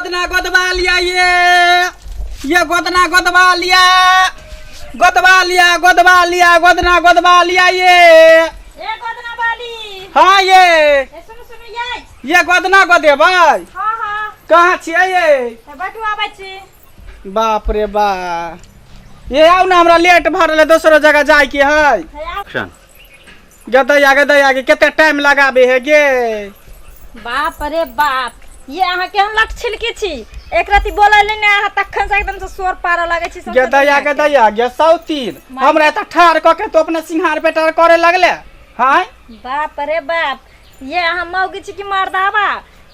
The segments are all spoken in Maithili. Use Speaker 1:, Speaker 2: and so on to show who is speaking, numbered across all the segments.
Speaker 1: गोदना गोदवा लिया ये गोदना गोदवा लिया, गोदवा लिया, गोदवा लिया, गोदना गोदवा लिया ये।
Speaker 2: ए गोदना वाली।
Speaker 1: हाँ ये।
Speaker 2: ए सुनू सुनू ये।
Speaker 1: ये गोदना गोदेबै?
Speaker 2: हाँ हाँ।
Speaker 1: कहाँ छियै ये?
Speaker 2: ए बैठू आबै छी।
Speaker 1: बाप रे बा, ये आउ ना, हमरा लेट भऽ रहलै, दोसरो जगह जाइके है।
Speaker 2: हे आउ।
Speaker 1: गदैया गदैया के कते टाइम लगाबे है गे।
Speaker 2: बाप रे बाप, ये अहाँ केहन लट छिलकी छी, एक रति बोलैले ने अहाँ तखन से एकदम से शोर पारऽ लगै छी सौंसे
Speaker 1: गदैया
Speaker 2: दुनिया के।
Speaker 1: गदैया गे सौतीन, हमरा एतऽ ठाढ़ कऽ के तो अपना सिंहार पेटार करे लगले हाँ।
Speaker 2: बाप रे बाप, ये अहाँ मौगी छी कि मर्दाबा,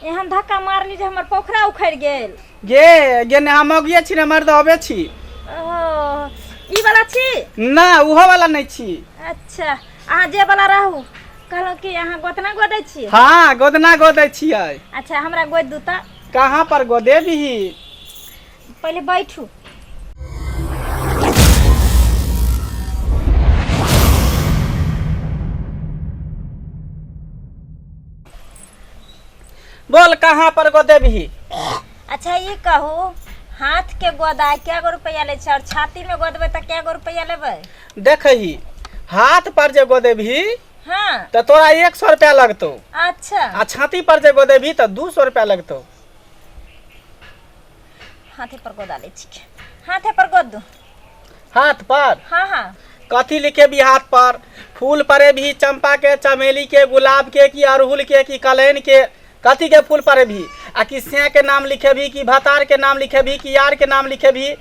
Speaker 2: एहन धक्का मारली जे हमर पोखरा उखड़ि गेल।
Speaker 1: गे गे ने हम मौगिए छी ने मर्दबे छी।
Speaker 2: ओ ई वाला छी?
Speaker 1: ना, उहो वाला नहीं छी।
Speaker 2: अच्छा, अहाँ जे वाला रहू, कहलहुँ कि अहाँ गोतना गोदै छी?
Speaker 1: हाँ, गोदना गोदै छियै।
Speaker 2: अच्छा, हमरा गोदि दू तऽ।
Speaker 1: कहाँ पर गोदेबही?
Speaker 2: पहिले बैठू।
Speaker 1: बोल, कहाँ पर गोदेबही?
Speaker 2: अच्छा ई कहू, हाथ के गोदाय कै गो रुपैआ लै छै और छाती में गोदबै तऽ कै गो रुपैआ लेबै?
Speaker 1: देखही, हाथ पर जे गोदेबही तऽ तोरा 100 रुपया लगतौ।
Speaker 2: अच्छा।
Speaker 1: आ छाती पर जे गोदेबही तऽ 200 रुपया लगतौ।
Speaker 2: हाथे पर गोदा लै छी, हाथे पर गोद दू।
Speaker 1: हाथ पर?
Speaker 2: हाँ हाँ।
Speaker 1: कथी लिखेबी हाथ पर? फूल परे भी चंपा के, चमेली के, गुलाब के कि अड़हुल के कि कलैन के, कथी के फूल परे भी? आ कि सिया के नाम लिखेबी कि भतार के नाम लिखेबी कि यार के नाम लिखेबी?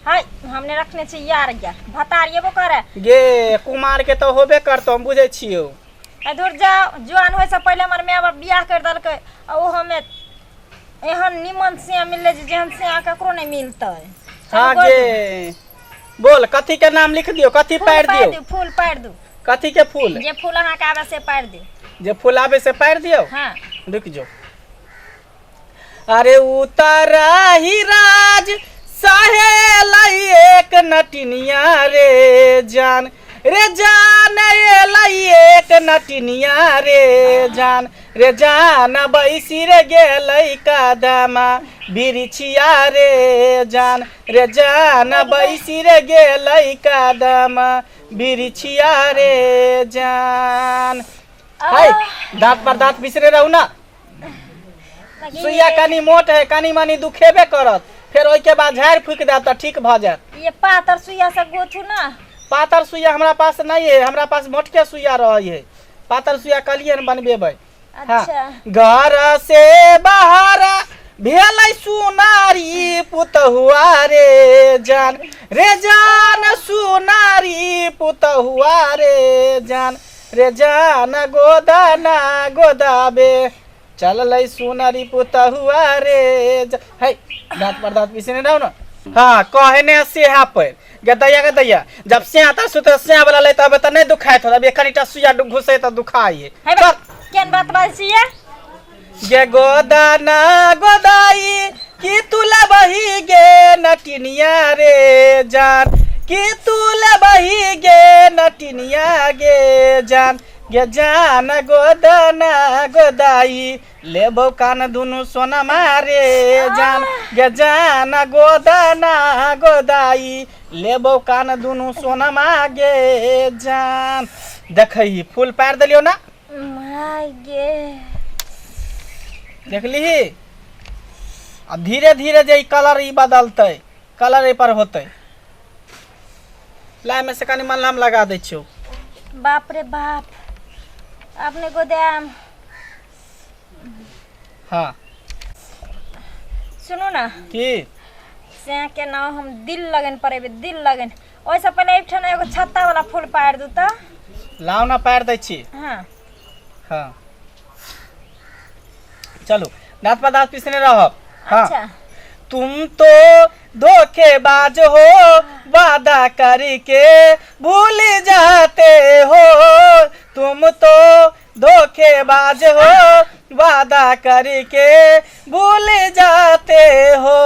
Speaker 2: हाय, हमने रखने छी यार, यार भतार एबो करे।
Speaker 1: गे कुमार के तो होबे करतो, हम बुझै छियौ।
Speaker 2: ए दूर जाओ, जुआन होय से पहिले हमर माय बाप बियाह कर देलकै आ ओहो में एहन निमन सिया मिललै जे जेहन सिया ककरो नहि मिलतै।
Speaker 1: हाँ गे, बोल कथी के नाम लिख दियो, कथी पारि दियो?
Speaker 2: फूल पारि दू।
Speaker 1: कथी के फूल?
Speaker 2: जे फूल अहाँ के आवे से पारि दियो।
Speaker 1: जे फूल आवे से पारि दियो?
Speaker 2: हाँ।
Speaker 1: रुक जो। अरे उतारा ही राज सहेल एक नटिनिया रे जान, रे जान एलै एक नटिनिया रे जान, रे जान बैसी रे गेलै कदमा बिरछिया रे जान, रे जान बैसी रे गेलै कदमा बिरछिया रे जान। हाय, दांत पर दांत बिसरे रहू ना। सुइया कनी मोट है, कनी मनी दुखेबे करत, फेर ओहिके बाद झाड़ि फूकि देब तऽ ठीक भऽ जायत।
Speaker 2: ये पातर सुइया से गोथू ना।
Speaker 1: पातर सुइया हमरा पास नहीं है, हमरा पास मोटके सुइया रहै है। पातर सुइया कहलियै ने बनबेबै। हाँ।
Speaker 2: अच्छा।
Speaker 1: घर से बाहर भेलै सुनारी पुतहुआ रे जान, रे जान सुनारी पुतहुआ रे जान, रे जान गोदाना गोदाबे चललै सुनारी पुतहुआ रे है, दाँत पर दाँत पीसने रहू ना। हाँ, कहने सेहा पर गदैया गदैया जब सिया त सुत सिया वाला ले तब त नहीं दुखाइत हो, अब कनिटा सुइया घुसे त दुखाइ
Speaker 2: है। चल। केहन बात बाजै छियै?
Speaker 1: गे गोदाना गोदाई की तू लबही गे नटिनिया रे जान, की तू लबही गे नटिनिया गे जान, गे जान गोदाना गोदाई लेबो कान दुनू सोनमा रे जान, गे जान गोदाना गोदाई लेबो कान दुनू सोनमा गे जान। देखही फूल पारि देलियौ ना।
Speaker 2: My गे।
Speaker 1: देखलिही, अब धीरे धीरे जे ई कलर ई बदलतै, कलर एहि पर होतै। लाइ में से कनि मलहम लगा दै छियौ।
Speaker 2: बाप रे बाप, अपने गोदाम।
Speaker 1: हाँ।
Speaker 2: सुनू ना।
Speaker 1: की?
Speaker 2: से के नाम हम दिल लगन पड़ेबे, दिल लगन। ओहिसँ पहिले एकठाम एगो छत्ता वाला फूल पारि दू तऽ।
Speaker 1: लाउ ना, पारि दै छी।
Speaker 2: हाँ।
Speaker 1: हाँ चलू, दाँत पर दाँत पिसने रहब। हाँ।
Speaker 2: अच्छा।
Speaker 1: तुम तो धोखेबाज हो, वादा करके भूल जाते हो, तुम तो धोखेबाज हो, वादा करके भूल जाते हो,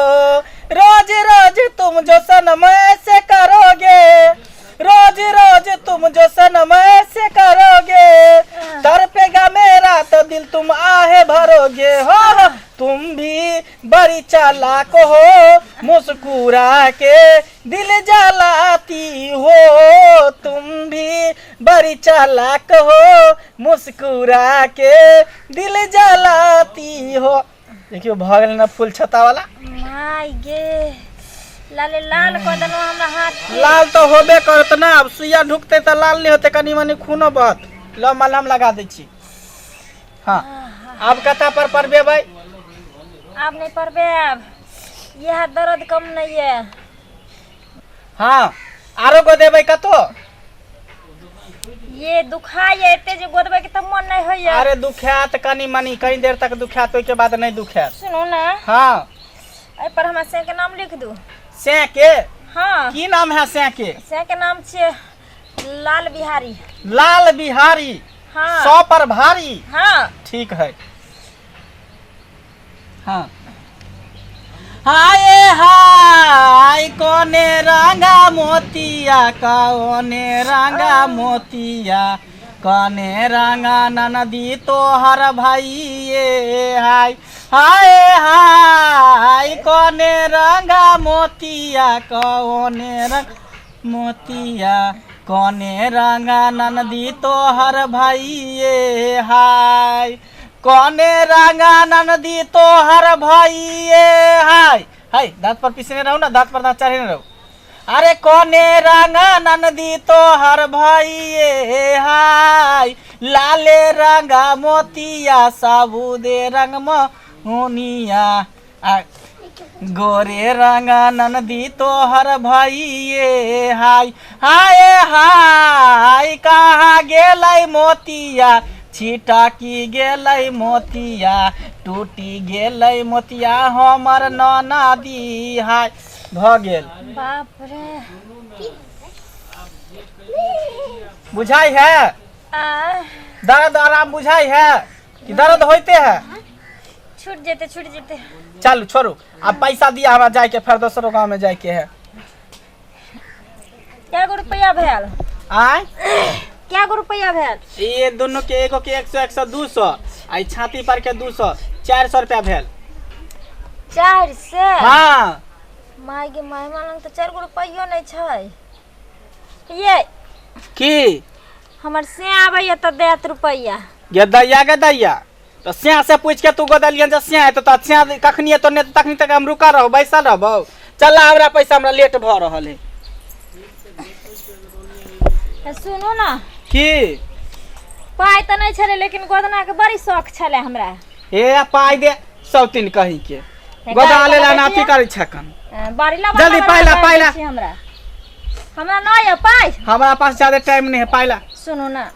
Speaker 1: रोज रोज तुम जो सनम ऐसे करोगे, रोज रोज तुम जो सनम ऐसे करोगे, तड़पेगा मेरा तो दिल तुम आहे भरोगे हो, तुम भी बड़ी चालाक हो, मुस्कुरा के दिल जलाती हो। तुम भी बड़ी चालाक हो, मुस्कुरा के दिल जलाती हो। देखियो भऽ गेल ना फूल छत्ता वाला।
Speaker 2: माय गे, लाले लाल कऽ देलहुँ हमरा हाथ के।
Speaker 1: लाल तऽ होबे करत ना, आब सुइया ढुकतै तऽ लाल नहि होतै, कनि मनि खूनो बहत। ल मलहम लगा दै छी। हाँ, आब कथा पर पढ़बेबै?
Speaker 2: आब नहि पढ़बे, आब इएह दर्द कम नहि यऽ।
Speaker 1: हाँ, आरो गोदेबै कतौ?
Speaker 2: ये दुखाय एते जे गोदबै के तऽ मन नहि होइया।
Speaker 1: अरे दुखायत कनि मनि, कनि देर तक दुखायत, ओहिके बाद नहि दुखायत।
Speaker 2: सुनू ने।
Speaker 1: हाँ।
Speaker 2: एहि पर हमरा से के नाम लिख दू।
Speaker 1: से के?
Speaker 2: हाँ।
Speaker 1: की नाम है से के?
Speaker 2: से के नाम छियै लाल बिहारी।
Speaker 1: लाल बिहारी।
Speaker 2: हाँ।
Speaker 1: 100 पर भारी।
Speaker 2: हाँ।
Speaker 1: ठीक है। हाँ। हाय हाय कोने रंगा मोतिया, कोने रंगा मोतिया, कोने रंगा ननदी तोहर भाई। हाय हाय हाय कोने रंगा मोतिया, कोने रंग मोतिया, कोने रंगा ननदी तोहर भाई। हाय कोने रंगा ननदी तोहर भाई। हाय हाय दांत पर पिसने रहो ना, दांत पर दांत चढ़े रहो। अरे कोने रंगा ननदी तोहर भाई। हाय लाले रंगा मोतिया, साबुदे रंग मोनिया, गोरे रंगा ननदी तोहर भाई। हाय हाय हाय कहाँ गेलै मोतिया, छिटा की गेलै मोतिया, टूटी गेलै मोतिया हमर ननदी। हाय भऽ गेल।
Speaker 2: बाप रे,
Speaker 1: बुझाइ है?
Speaker 2: आ
Speaker 1: दर्द आराम बुझाइ है कि दर्द होइते है?
Speaker 2: छूट जेते, छूट जेते।
Speaker 1: चलू छोड़ू, अब पैसा दिया, हमरा जायके फेर दोसरो गाँव में जायके है।
Speaker 2: कै गो रुपया भेल?
Speaker 1: आय?
Speaker 2: कै गो रुपया भेल?
Speaker 1: ये दोनों के एगो के 100 100 200, आ ई छाती पर के 200, 400 रुपया भेल।
Speaker 2: 400?
Speaker 1: हाँ।
Speaker 2: माय गे my, हमरा लग तऽ 4 गो रुपैयो नहि छै। ये
Speaker 1: की?
Speaker 2: हमर से आबैया तऽ देत रुपैया।
Speaker 1: गे दैया, गे दैया, तऽ स्या से पूछ के तू गोदलियन जे स्या एतो तऽ स्या कखनी एतो, नहि तऽ तखनी तक हम रुका रहब, बैसल रहबौ। चल हमरा पैसा, हमरा लेट भऽ रहल है।
Speaker 2: सुनू ना।
Speaker 1: की?
Speaker 2: पाइ तऽ नहि छलै, लेकिन गोदना के बड़ी शौक छलै हमरा।
Speaker 1: हे पाइ दे सौतीन कहीं के, गोदा लेला ना अथी करै छकन।
Speaker 2: बड़ी लबा
Speaker 1: जल्दी
Speaker 2: लबा
Speaker 1: पाइ ला,
Speaker 2: लबा
Speaker 1: पाइ ला।
Speaker 2: छी हमरा, हमरा नहि यऽ पाइ।
Speaker 1: हमरा पास ज्यादा टाइम नहीं है, पाइ ला।
Speaker 2: सुनू ना,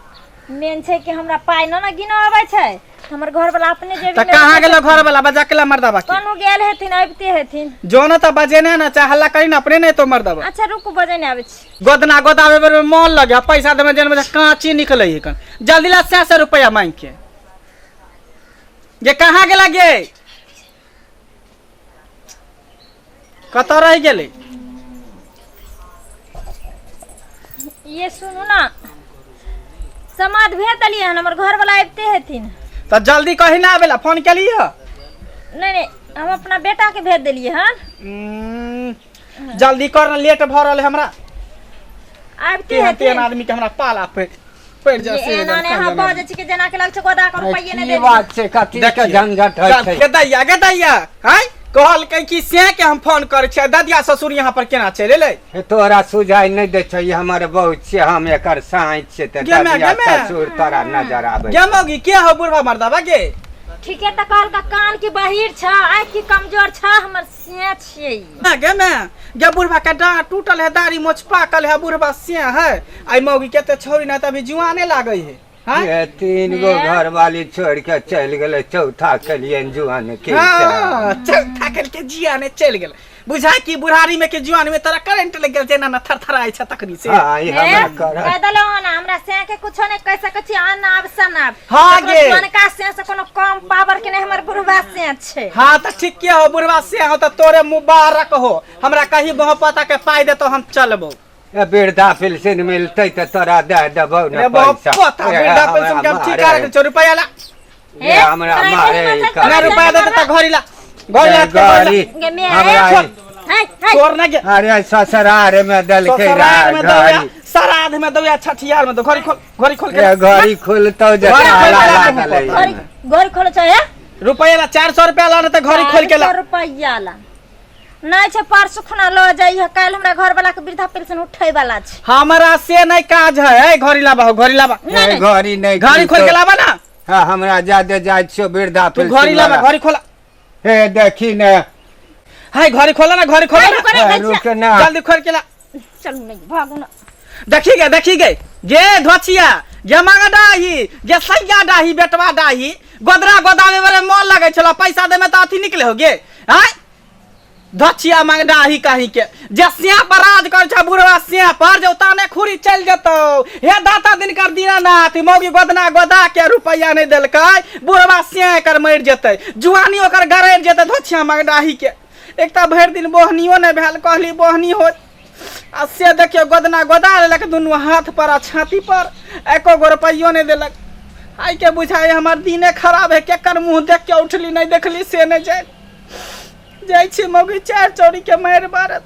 Speaker 2: मेन छै कि हमरा पाइ न ने गिनो अबै छै, हमर घर वाला अपने जेबी
Speaker 1: तऽ
Speaker 2: में
Speaker 1: कहाँ
Speaker 2: रखै
Speaker 1: गेलो घर वाला? बजा के ला मर्दबा के।
Speaker 2: कनु गेल हेथिन, अबिते हेथिन।
Speaker 1: जो न तऽ बजेने ना, चाहे हल्ला करी ना, अपने नहीं तो मर्दबा।
Speaker 2: अच्छा रुकू, बजेने आबै छी।
Speaker 1: गोदना गोदावे बेर में मन लगे, पैसा देमे जेन बजे कांची निकलै है कन। जल्दी ला 100 रुपया मांग के। गे कहाँ गेला गे? कतऽ रहि गेलै?
Speaker 2: ये सुनू ना, समाद भेज देलियै हन, हमर घर वाला अबिते हेथिन।
Speaker 1: तऽ जल्दी कही ना आबेला, फोन केलियै?
Speaker 2: नहीं नहीं, हम अपना बेटा के भेज देलियै हन।
Speaker 1: जल्दी कर ना, लेट भऽ रहल है हमरा।
Speaker 2: आबिते
Speaker 1: तेहन तेहन
Speaker 2: हेथिन।
Speaker 1: आदमी के हमरा पाला पड़ि पड़ि जा
Speaker 2: ये
Speaker 1: से
Speaker 2: एना ने अहाँ बजै छी कि जेना के लग छै गोदा के रुपैये नहि
Speaker 3: की
Speaker 2: देली।
Speaker 3: बात छै, कथी के झंझट होइ छै?
Speaker 1: गदैया गदैया हाय कहलकै कि से के हम फोन करै छियै, ददिया ससुर यहाँ पर केना चलि एलै?
Speaker 3: हे तोरा सुझाइ नहि दै छौ, ई हमर बहू छियै, हम एकर साँइ छियै, तऽ
Speaker 1: गे माय,
Speaker 3: ददिया
Speaker 1: गे माय।
Speaker 3: ससुर तोरा नजर आबै।
Speaker 1: गे मौगी के हो बुढ़वा मर्दबा गे?
Speaker 2: ठीके तऽ कहलका, कान की बहिर छ, आँखि की कमजोर छ, हमर से छियै ई।
Speaker 1: ना गे मैं गे, बुढ़वा के डाँट टूटल है, दाढ़ी मोछ पाकल है, बुढ़वा से है। आई मौगी के ते छोड़ी ना तभी जुआने लागे है। हाँ?
Speaker 3: ये 3 गो
Speaker 2: हे?
Speaker 3: घर वाली छोड़ के चलि गेलै, चौथा केलियनि जुआन के।
Speaker 1: हाँ, चौथा कल के जियाने चलि गेल। बुझाय कि बुढ़ारी में के जुआन में तोरा करंट लग गेल, जेना ना थरथराइ छ तखनी से।
Speaker 3: हाँ, ई
Speaker 2: हे,
Speaker 3: हमरा करत।
Speaker 2: कहि देलहुँ हन, हमरा से के कुछो नहि कहि सकै छी, अन्न आब सन आब।
Speaker 1: हाँ
Speaker 2: ककरो
Speaker 1: गे।
Speaker 2: जुअनका से से कोनो कम पावर के नहि हमर बुढ़वा से छै।
Speaker 1: हाँ तऽ ठीक के हो बुढ़वा से हो तऽ तोरे मुबारक हो, हमरा कहीं बहु पता के पाइ दे तो हम चलबो।
Speaker 3: ए, वृद्धा पेंशन मिलतै तऽ तोरा दए देबौ ने
Speaker 1: रे बहु
Speaker 3: पैसा।
Speaker 1: पता
Speaker 3: ए,
Speaker 1: वृद्धा
Speaker 3: हमरा
Speaker 1: पेंशन के हम ठीक
Speaker 3: मारे।
Speaker 1: कर छौ रुपया ला।
Speaker 3: ये हमरा
Speaker 2: तोरा
Speaker 3: मारे
Speaker 2: एते हिम्मत है?
Speaker 3: का
Speaker 1: ना रुपया दे त घड़ी ला, घड़ी ला के
Speaker 3: घड़ी
Speaker 2: गे मेरे
Speaker 3: हमरा
Speaker 2: है है
Speaker 1: तोर ना गे।
Speaker 3: अरे ससुरार में देलकै
Speaker 1: ससुराल में दौया,
Speaker 3: घड़ी।
Speaker 1: सराध में दौया, छठियार में दो। घड़ी खोल, घड़ी खोल के
Speaker 3: ए, घड़ी खुलतौ जे
Speaker 1: घड़ी खोल
Speaker 3: ताला
Speaker 1: के
Speaker 3: लागल है।
Speaker 2: घड़ी घड़ी खोलो छै
Speaker 1: रुपया ला, 400 रुपया ला, ना त घड़ी खोल के ला।
Speaker 2: रुपया ला नहि छै, परसू खुना लऽ जाइह, काल्हि हमरा घर वाला के वृद्धा पेंशन उठै वाला छै।
Speaker 1: हमरा से नहीं काज है। ए, घड़ी लाबा हो, घड़ी लाबा।
Speaker 2: नहि,
Speaker 3: ए,
Speaker 2: नहि।
Speaker 3: घड़ी नहि
Speaker 1: घड़ी खोल के लाबा ना।
Speaker 3: हाँ, हमरा जादे जाइ छियो वृद्धा
Speaker 1: तू
Speaker 3: पेंशन
Speaker 1: घड़ी लाबा,
Speaker 3: वाला।
Speaker 1: घड़ी खोला।
Speaker 3: हे देखी ने।
Speaker 1: हाय, घड़ी खोला ना, घड़ी खोला
Speaker 2: हे,
Speaker 1: ना।
Speaker 2: रुको रे,
Speaker 3: हे,
Speaker 2: जाइ छियै।
Speaker 3: रुक ना।
Speaker 1: जल्दी खोल के ला।
Speaker 2: चलू नहि भागू ना।
Speaker 1: देखी गे, देखी गे, गे धोचिया गे, मांगा डाही गे, सैया डाही, बेटवा डाही, गोदरा गोदावे बड़े मन लगे छलो, पैसा दे में तो अथी निकले हो गे। आय धोचिया मांग डाही कहीं के जे सिया पर राज कर छ बुढ़वा सिया पर जो ताने खुरी चल जतो। हे दाता दिनकर दीनानाथ, मौगी गोदना गोदा के रुपया नहीं देलकै, बुढ़वा सिया एकर मरि जेतै, जुआनी ओकर गरैर जेतै। धोचिया मांग डाही के एक तऽ भरि दिन बोहनियो नहि भेल, कहली बोहनी होत, आ से देखियौ गोदना गोदा लेलक दुनू हाथ पर आ छाती पर, एको गो रुपैयो नहि देलक। आइ के बुझाइ हमर दिने खराब है, केकर मुँह देख के उठली नहि देखली से नहि जानि। जाइ छी मौगी चारि चौरी के मारि बारत।